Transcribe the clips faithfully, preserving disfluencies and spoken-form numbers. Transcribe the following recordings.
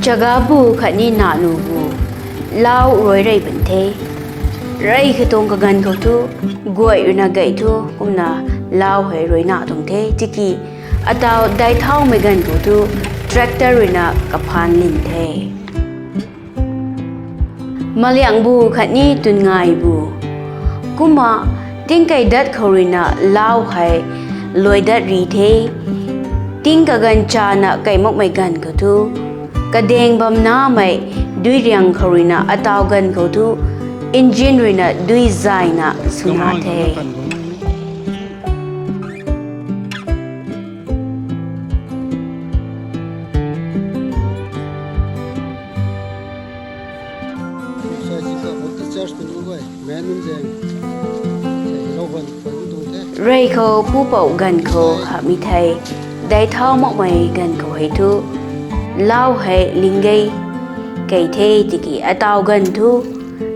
Chaga bu khatni nahnu bu lau ruai rey bam the. Rey kha tuang kaganv khou thu, guay ruina gay thu kumna lau hei ruaina tuang the. Tiki ataw daic thaumei ganv khou thu tractor ruina kaphaan lin the. Maliang bu khatni tunngai bu. Kumna tingkei dat khou ruina lau hei luai dat ri the. Ting kaganv chana kei makmei ganv khou thu, kadaeng bam namei dui riang khou ruina ataw ganv khou thu, engine ruina dui zayna swna the. Rey khou pupouc ganv khou hamhmei thei, daic thau makmei ganv khou hei thu, lau hei ling gay kei the tiki ataw ganv thu,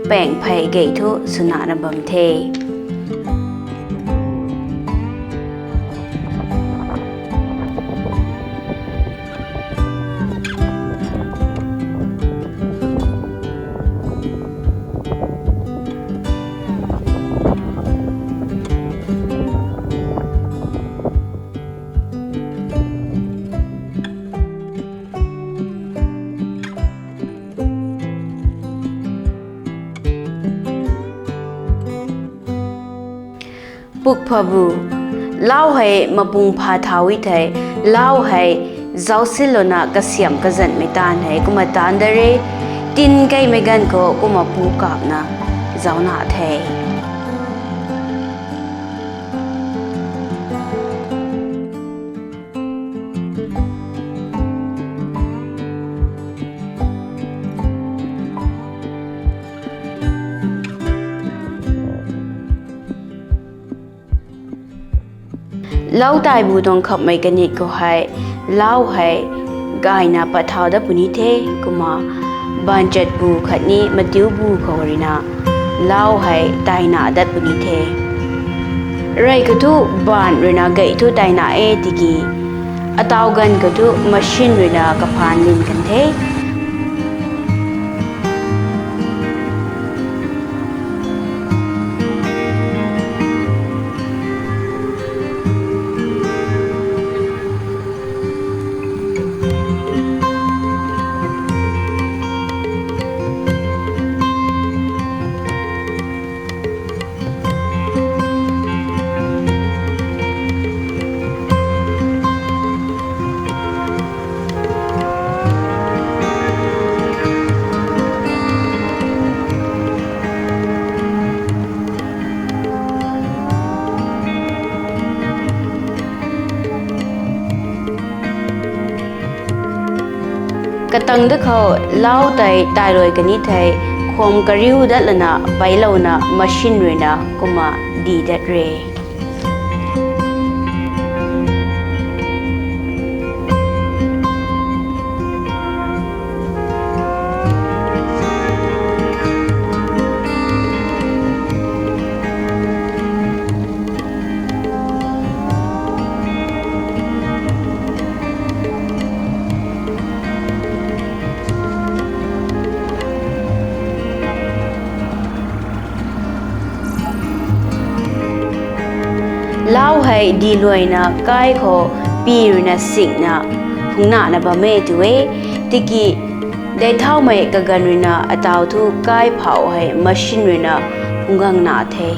paeng phey gay thu swnana bam the. Puk pha bu, lau hei mapung pha thau e thei, lau hei zaucsinlouna kasiamh kazanhmei taanv hei kumna taanv dat re, tin keimei ganv khou kumna pu kapna zaucna the. Lau tai bu tuang khamhmei kanit khou hei, lau hei gayna pat thau dat puni the, kumna baanchat bu khatni matiu bu khou ruina, lau hei taina dat puni the. Rey khou thu baanc ruina gay thu taina e tiki, ataw ganv khou thu machine ruina kaphaan lin kan the. Katang da khou lau tei tailuai kani thei, khwam kariu dat lana peilouna machine ruina kumna di dat re. Lau hei diluaina kai khou pi ruina sikna phungna na bam e tu e, tiki dei thaumei kaganv ruina ataw thu kai phauh hei machine ruina phunggang na the.